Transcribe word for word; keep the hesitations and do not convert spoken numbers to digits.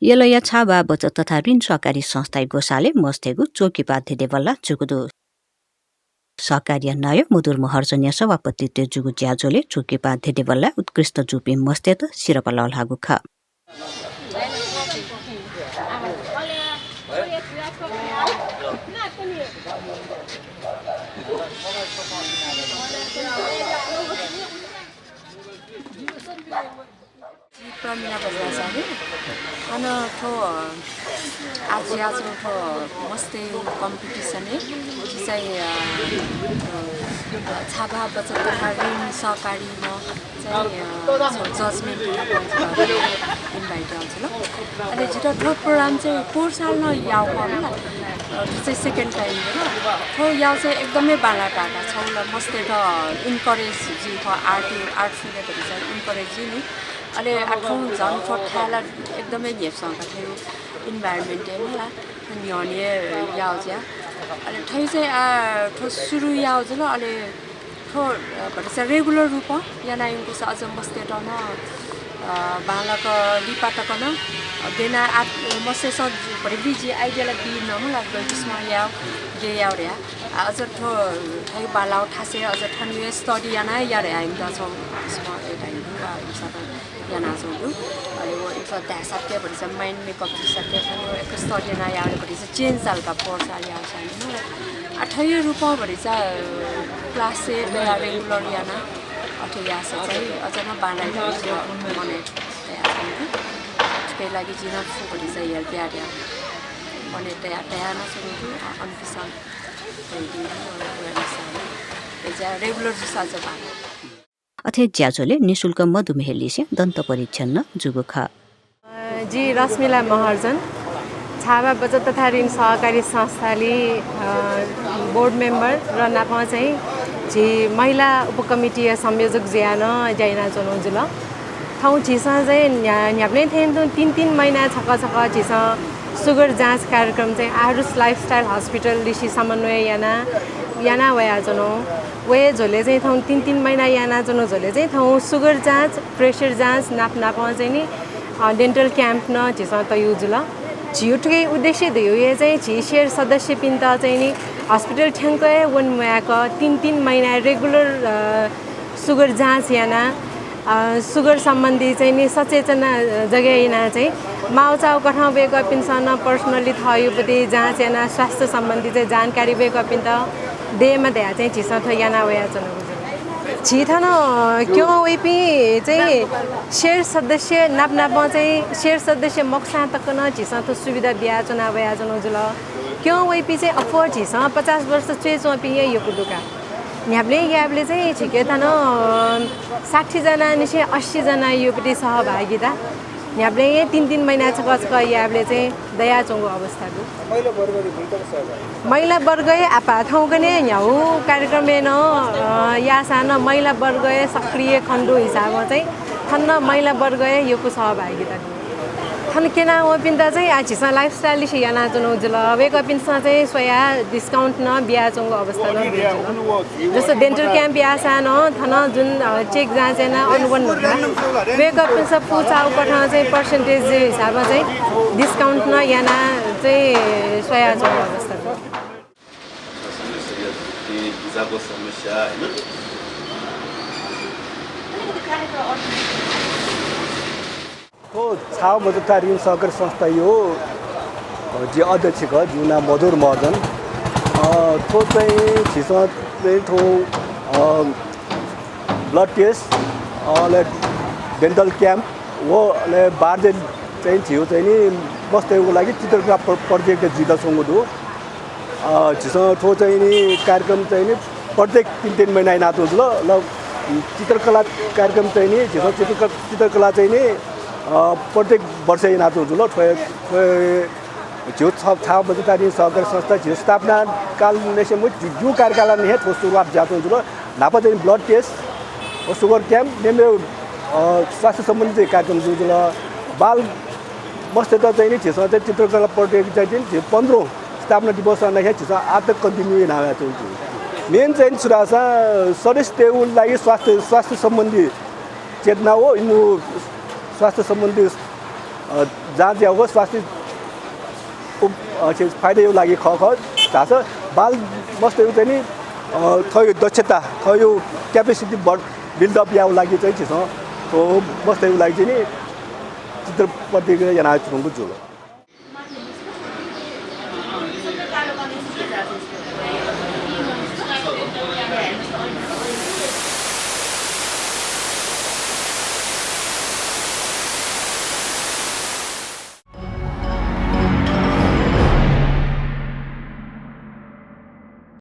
यलया छाबा बचत तथा ऋण सहकारी संस्थाया ग्वसालय् मस्तय्‌गु चोकिपा धेदेबल्ला जूगु दु। सहकारीया नायः मधुर महर्जनया सभापतित्वय् जूगु ज्याझ्वलय् चोकिपा धेदेबल्लाय् उत्कृष्ट जूपिं मस्तय्‌त सिरपाः लःल्हाःगु खः। जि प्रमिला बज्राचार्य। अन थ्व, अ, आज्याःगु थ्व मस्तय् कम्पिटिसनय् जि चाहिँ, अ, अ, छाबा बचत तथा ऋण सहकारीम्ह चाहिँ, अ, छगू जजमेन्ट इन्भाइट याःगु जुल। अले जितः थ्व प्रोग्राम चाहिँ पोहोर साल नं याःगु खः मला। अ, थ्व चाहिँ सेकेन्ड टाइम जुल। थ्व याःगु चाहिँ एकदमै बांलाः का। छगू ला मस्तय्‌त इन्करेज जुइ, थ्व आर्ट, आर्ट फिल्डय् भति चाहिँ इन्करेज जुइ नि। अले आः थौं झन थ्व थाय् ला एकदमै न्ह्यसः का, थ्व इन्भाइरोमेन्ट हे मला न्ह्यःने याःगु जुया। अले थ्व चाहिँ, आ, थ्व सुरु याःगु जुल, अले थ्व, अ, भतिचा रेगुलर रूपं याना यंकूसा अझ मस्तय्‌त नं, अ, बांलाक लिपा तक नं, अ, गय् याना आ, मस्तय्‌सं भति बिजि आइडिया ला बी नं मला, गय् किसिमं याये, गय् याये धया। आ, अझ थ्व, थ्व बांलाःगु थासय् अझ थन हे स्टडी याना याये धया इमित छगू किसिमं याये धया इमित यानाच्वंगु दु। अले व इमिसं धायेसाथं भतिचा माइन्ड मेकअप जुइसाथं थन एक स्टडी याना याःबलय् भतिचा चेन्ज चाल का, पोहोर साल याःसां नि। आ, थ्व रूपं भतिचा, अ, क्लासय् तयाः रेगुलर याना अथे याःसा चाहिँ अझ नं बांलाइ मनय् तयाच्वंगु दु। थुकिया लागि जिं नं फु भतिचा हेल्प याये धया मनय् तयाः, तयाः यानाच्वंगु दु। अ, अनपिसं धयादिल, अ, व अनुसार अय्‌सा रेगुलर जूसा अझ बांलाइ। अथे ज्याझ्वलय् निशुल्क मधुमेह लिसें दन्त परीक्षण नं जूगु खः। अ, जि रश्मिला महर्जन, छाबा बचत तथा ऋण सहकारी संस्थालि, अ, बोर्ड मेम्बर र नापं चाहिँ झी महिला उपकमिटीया संयोजक जुयाः नं ज्या यानाच्वनागु जुल। थौं झीसं चाहिँ न्ह्या-, न्ह्याबलें थें तुं तीन तीन महिनाय् छकः छकः झीसं सुगर जाँच कार्यक्रम चाहिँ आरुष लाइफस्टाइल हस्पिटल लिसे समन्वय याना, याना वयाच्वनागु। व हे झ्वलय् चाहिँ थौं तीन तीन महिना यानाच्वनागु झ्वलय् चाहिँ थौं सुगर जाँच, प्रेसर जाँच नाप नापं चाहिँ नि, अ, डेन्टल क्याम्प नं झीसं तयागु जुल। झीगु थुकिया उद्देश्य धयागु हे चाहिँ झी सेयर सदस्यपिन्त चाहिँ नि हस्पिटल थ्यंक हे वने म्वायेक तीन तीन महिना रेगुलर, अ, सुगर जाँच याना, अ, सुगर सम्बन्धी चाहिँ नि सचेतना, अ, जगें याना चाहिँ माःचाःगु कथं वय्कःपिन्सं नं पर्सनली थःगु पति जाँच याना स्वास्थ्य सम्बन्धी चाहिँ जानकारी वय्कःपिन्त दयेमा धयाः चाहिँ झीसं थ्व याना वयाच्वनागु जुल। झी थन, अ, क्यं वइपिं चाहिँ सेयर सदस्य नाप नापं चाहिँ सेयर सदस्य मखुसां तक नं झीसं थ्व सुविधा बियाच्वना वयाच्वनागु जुल। क्यं वइपिं चाहिँ अप्वः झीसं पचास वर्ष च्वय् च्वंपिं हे यक्व दु का। न्ह्याबलें यायेबलय् चाहिँ झीके थन, अ, साठी जनानिसें अस्सी जना यक्व पति सहभागिता। न्ह्याबलें हे तीन तीन महिना छकः छकः यायेबलय् चाहिँ दयाच्वंगु अवस्था दु। महिला वर्ग हे भुइँतक सहभागी। महिला वर्ग हे आपाः थौंकन्हय् न्ह्यागु कार्यक्रमय् नं, अ, याःसां नं महिला वर्ग हे सक्रिय खनेदु हिसाबं चाहिँ थन नं महिला वर्ग हे यक्व सहभागिता दु। थन क्यनावंपिन्त चाहिँ आः झीसं लाइफस्टाइल लिसे यानाच्वनागु जुल। वय्कःपिन्सं चाहिँ स्वयाः डिस्काउन्ट नं बियाच्वंगु अवस्था नं दु जुल। जस्तो डेन्टल क्याम्प याःसां नं थन जुन, अ, चेक जाँच याना अनुबन्ध वय्कःपिन्सं पुचाःगु कथं चाहिँ पर्सेन्टेज हिसाबं चाहिँ डिस्काउन्ट नं याना चाहिँ स्वयाच्वंगु अवस्था दु। समस्या, बुजाको समस्या, होइन? थ्व छाबा बचत तथा ऋण सहकारी संस्थाया, अ, जि अध्यक्ष खः, जिगु नां मधुर महर्जन। अ, थ्व चाहिँ झीसं चाहिँ थ्व, अ, ब्लड टेस्ट, अ, अले डेन्टल क्याम्प व अले बार्जे चाहिँ झीगु चाहिँ नि मस्तय्‌गु लागि चित्रकला प्र-, प्रतियोगिता जुइत स्वंगु दु। अ, झीसं थ्व चाहिँ नि कार्यक्रम चाहिँ नि प्रत्येक तीन तीन महिना यानाच्वंगु जुल। ल, चित्रकला कार्यक्रम चाहिँ नि झीसं चित्रक-, चित्रकला चाहिँ नि, अ, प्रत्येक वर्ष यानाच्वंगु जुल। थ्व, थ्व झीगु छ-, छाबा बचत तथा ऋण सहकारी संस्था झीगु स्थापना कालंनिसें मखु, जिगु कार्यकालंनिसें थ्व सुरुवात जुयाच्वंगु जुल। न्हापा चाहिँ ब्लड टेस्ट व सुगर क्याम्प, मेमेगु, अ, स्वास्थ्य सम्बन्धी चाहिँ कार्यक्रम जूगु जुल। बाल मस्तय्त चाहिँ नि झीसं चाहिँ चित्रकला प्रतियोगिता चाहिँ नि झी पन्ध्रौँ स्थापना दिवसंनिसें झीसं आः तक कन्टिन्यू याना वयाच्वंगु जुल। मेन चाहिँ नि छु धाःसा सदस्यतय्गु लागि स्वास्थ्य, स्वास्थ्य सम्बन्धी चेतना व इमिगु स्वास्थ्य सम्बन्धी अ, जाँच याउ, स्वास्थ्य उप-, अ, छे फाइदाया लागि खः खः धाःसा बाल मस्तय् चाहिँ नि, अ, थःगु दक्षता, थःगु capacity बढ-, build up याउ लागि चाहिँ झीसं थ्व मस्तय् लागि चाहिँ नि चित्र प्रतियोगिता यानाच्वंगु जुल।